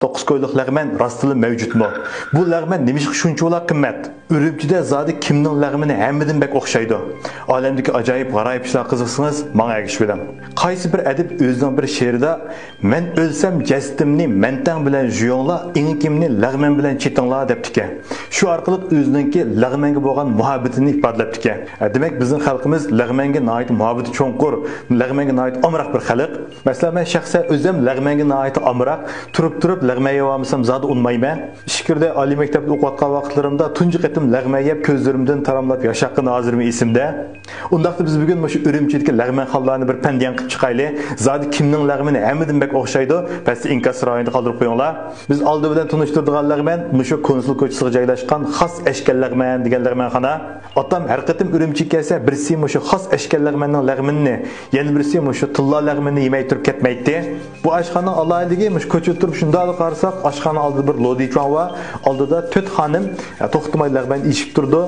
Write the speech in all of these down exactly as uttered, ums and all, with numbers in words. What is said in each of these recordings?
توققۇز كويلۇق لەغمەن راستتىنلا مەۋجۇتمۇ؟ بۇ لەغمەن نېمىشقا شۇنچىۋالا قىممەت؟ ئۈرۈمچىدە زادى كىمنىڭ لەغمىنى ھەممىدىن بەك ئوخشايدۇ؟ ئالەمدىكى ئاجايىپ غارايىپ ئىشلارغا قىزىقسىڭىز، ماڭا ئەگىشىۋېلىڭ. قايسى بىر ئەدىب ئۆزىنىڭ بىر شېئىرىدا، «مەن ئۆلسەم، جەسىتىمنى مەنتەڭ بىلەن جۇيۇڭلار، ئېڭىكىمنى لەغمەن بىلەن چېتىڭلار» دەپتىكەن. شۇ ئارقىلىق ئۆزىنىڭكى لەغمەنگە بولغان مۇھەببىتىنى ئىپادىلەپتىكەن. دېمەك، بىزنىڭ خەلقىمىز لەغمەنگە ناھايىتى مۇھەببىتى چوڭقۇر، لەغمەنگە ناھايىتى ئامراق بىر خەلق. مەسىلەن، مەن شەخسەن ئۆزۈم لەغمەنگە ناھايىتى ئامراق، تۇرۇپ-تۇرۇپ لەغمەن يەۋالمىسام زادى ئۇنىمايمەن. ئىچكىرىدە ئالىي مەكتەپتە ئوقۇۋاتقان ۋاقىتلىرىمدا تۇنجى قېتىم لەغمەن يەپ، كۆزلىرىمدىن تاراملاپ ياش ئاققىنى ھازىرمۇ ئېسىمدە. ئۇنداقتا بىز بۈگۈن مۇشۇ ئۈرۈمچىدىكى لەغمەنخانىلارنى بىر پەندىيان قىلىپ چىقايلى. زادى كىمنىڭ لەغمىنى ھەممىدىن بەك ئوخشايدۇ؟ پەستە ئىنكاس رايونىدا قالدۇرۇپ قويۇڭلار. بىز ئالدى بىلەن تونۇشتۇرىدىغان لەغمەن مۇشۇ كونسۇل كوچىسىغا جايلاشقان خاس ئەشكەن لەغمەن دېگەن لەغمەنخانا. ئاتام ھەر قېتىم ئۈرۈمچىگە كەلسە، بىرسى مۇشۇ خاس ئەشكەن لەغمەننىڭ لەغمىنىنى، يەنە بىرسى مۇشۇ تىللا لەغمىنىنى يېمەي تۇرۇپ كەتمەيتتى. بۇ ئاشخانىنىڭ ئالاھىدىلىكى مۇشۇ كوچىدا تۇرۇپ شۇنداقلا قارىساق، ئاشخانا ئالدىدا بىر لودىچۇاڭ بار، ئالدىدا تۆت خانىم، ئە، توختىماي لەغمەن ئېشىپ تۇرىدۇ.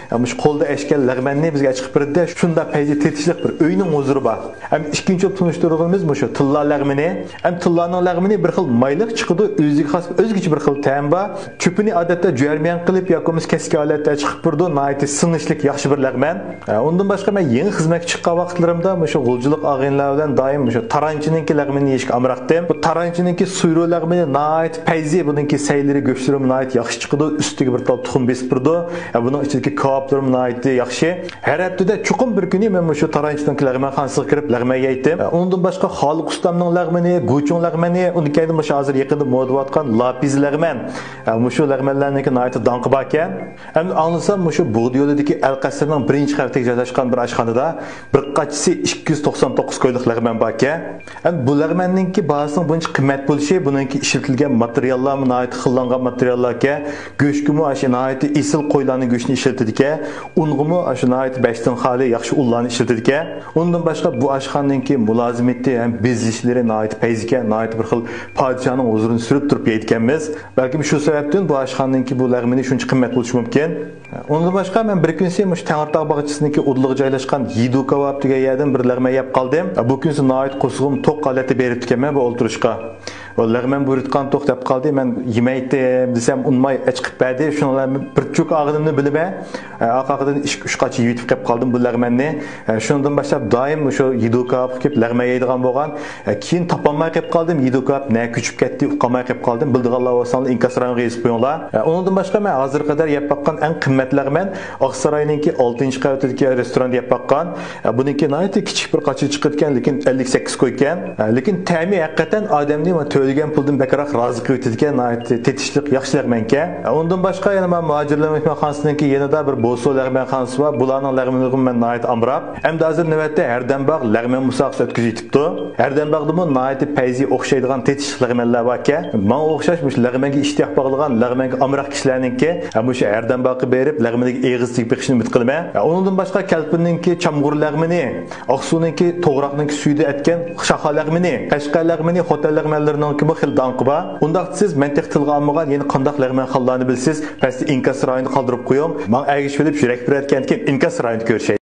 ئە، مۇشۇ قولدا ئەشكەن لەغمەننى بىزگە ئەچىقىپ بېرىدىدە، شۇنداق پەيزى تېتىشلىق بىر ئۆينىڭ ھۇزۇرى بار. ھەم ئىككىنچى بولۇپ تونۇشتۇرغىنىمىز مۇشۇ تىللا لەغمىنى. ھەم تىللانىڭ لەغمىنى بىر خىل مايلىق چىقىدۇ، ئۆزىگە خاس، ئۆزگىچە بىر خىل تەمى بار. چۆپىنى ئادەتتە جۇيەرمىيان قىلىپ ياكى بولمىسا كەسكى ھالەتتە چىقىپ بېرىدۇ، ناھايىتى سىڭىشلىك، ياخشى بىر لەغمەن. ئە، ئۇندىن باشقا مەن يېڭى خىزمەتكە چىققان ۋاقىتلىرىمدا مۇشۇ غۇلجىلىق ئاغىنىلەر بىلەن دائىم مۇشۇ تارانچىنىڭكى لەغمىنى يېيىشكە ئامراقتىم. بۇ تارانچىنىڭكى سۇيرۇ لەغمىنى ناھايىتى پەيزى، بۇنىڭكى سەيلىرى، گۆشلىرىمۇ ناھايىتى ياخشى چىقىدۇ، ئۈستىگە بىر تال تۇخۇم بېسىپ بېرىدۇ. ئە، بۇنىڭ ئىچىدىكى كاۋاپلىرىمۇ ناھايىتى ياخشى. ھەر ھەپتىدە چوقۇم بىر كۈنى مەن مۇشۇ تارانچىنىڭكى لەغمەنخانىسىغا كىرىپ لەغمەن يەيتتىم. ئۇنىڭدىن باشقا خالىق ئۇستامنىڭ لەغمىنى، گۇچۇڭ لەغمىنى، ئۇنىڭ كەينىدىن مۇشۇ ھازىر يېقىندا مودا بولۇۋاتقان لاپىز لەغمەن. مۇشۇ لەغمەنلەرنىڭكى ناھايىتى داڭقى باركەن. ئەمدى ئاڭلىسام، مۇشۇ بۇغدا يولىدىكى ئەل قەسىرنىڭ بىرىنچى قەۋىتىگە جايلاشقان بىر ئاشخانىدا بىر قاچىسى ئىككى يۈز توقسان توققۇز كويلۇق لەغمەن باركەن. ئەمدى بۇ لەغمەننىڭكى باھاسىنىڭ بۇنچە قىممەت بولۇشى، بۇنىڭكى ئىشلىتىلگەن ماتېرىياللارمۇ ناھايىتى خىللانغان ماتېرىياللاركەن. گۆشكىمۇ ئاشۇ ناھايىتى ئېسىل قويلارنىڭ گۆشىنى ئىشلىتىدىكەن. ئۇنغىمۇ ئاشۇ ناھايىتى بەشتىن خالىي ياخشى ئۇنلارنى ئىشلىتىدىكەن. ئۇندىن باشقا بۇ ئاشخانىنىڭكى مۇلازىمىتى ھەم بېزىشلىرى ناھايىتى پەيزىكەن، ناھايىتى بىر خىل پادىشاھنىڭ ھۇزۇرىنى سۈرۈپ تۇرۇپ يەيدىكەنمىز. بەلكىم شۇ سەۋەبتىن بۇ ئاشخانىنىڭكى بۇ لەغمىنى شۇنچە قىممەت بولۇشى مۇمكىن. ئۇندىن باشقا مەن بىر كۈنسى مۇشۇ تەڭرىتاغ باغچىسىنىڭكى ئۇدۇلىغا جايلاشقان يىدۇكاۋاپ دېگەن يەردىن بىر لەغمەن يەپ قالدىم. بۇ كۈنسى ناھايىتى قورسىقىم توق ھالەتتە بېرىپتىكەنمەن بۇ ئولتۇرۇشقا. لەغمەن بۇيرۇتقان توق دەپ قالدى. مەن يېمەيتتىم دېسەم ئۇنىماي ئەچىقىپ بەردى. شۇنىڭ بىلەن بىر چوكا ئاغىنىمنى بىلىمەن. ئارقا ئارقىدىن ئىككى ئۈچ قاچا يېۋېتىپ قېلىپ قالدىم بۇ لەغمەننى. شۇنىڭدىن باشلاپ دائىم شۇ يىدۇكاۋاپقا كېلىپ لەغمەن يەيدىغان بولغان. كېيىن تاپالماي قېلىپ قالدىم. يىدۇكاۋاپ نەگە كۆچۈپ كەتتى، ئۇقالماي قېلىپ قالدىم. بىلىدىغانلار بولساڭلار ئىنكاس رايونىغا يېزىپ قويۇڭلار. ئۇنىڭدىن باشقا مەن ھازىرغا قەدەر يەپ باققان ئەڭ قىممەت لەغمەن ئاقساراينىڭكى ئالتىنچى قەۋىتىدىكى رېستوراندا يەپ باققان. بۇنىڭكى ناھايىتى كىچىك بىر قاچا چىقىدىكەن، لېكىن ئەللىك سەككىز كويكەن. لېكىن تەمى ھەقىقەتەن ئادەمنى تۆلىگەن پۇلدىن بەكرەك رازى قىلىۋېتىدىكەن، ناھايىتى تېتىشلىق، ياخشى لەغمەنكەن. ئۇنىڭدىن باشقا يەنە مانا مۇھاجىرلار مېھمانخانىسىنىڭكى يېنىدا بىر بوسو لەغمەنخانىسى بار. بۇلارنىڭ لەغمىنىغىمۇ مەن ناھايىتى ئامراق. ئەمدى ھازىر نۆۋەتتە ھەردەمباغ لەغمەن مۇسابىقىسى ئۆتكۈزۈۋېتىپتۇ. ھەردەمباغدىمۇ ناھايىتى پەيزى ئوخشايدىغان تېتىشلىق لەغمەنلەر باركەن. ماڭا ئوخشاش مۇشۇ لەغمەنگە ئىشتىياق باغلىغان، لەغمەنگە ئامراق كىشىلەرنىڭكى، ھە، مۇشۇ ھەردەمباغقا بېرىپ لەغمىنىگە ئېغىز تېگىپ بېقىشىنى ئۈمىد قىلىمەن. ھە، ئۇنىڭدىن باشقا كەلپىننىڭكى چامغۇر لەغمىنى، ئاقسۇنىڭكى توغراقنىڭكى سۈيىدە ئەتكەن شاخا لەغمىنى، قەشقەر لەغمىنى، خوتەن لەغمەنلىرىنىڭكىمۇ خېلى داڭقى بار. ئۇنداقتا سىز مەن تېخى تىلغا ئالمىغان يەنە قانداق لەغمەنخانىلارنى بىلىسىز؟ پەستە ئىنكاس رايونىدا قالدۇرۇپ قويۇڭ. ماڭا ئەگىشىۋېلىپ يۈرەك بېرىۋەتكەندىكىن ئىنكاس رايونىدا كۆرۈشەيلى.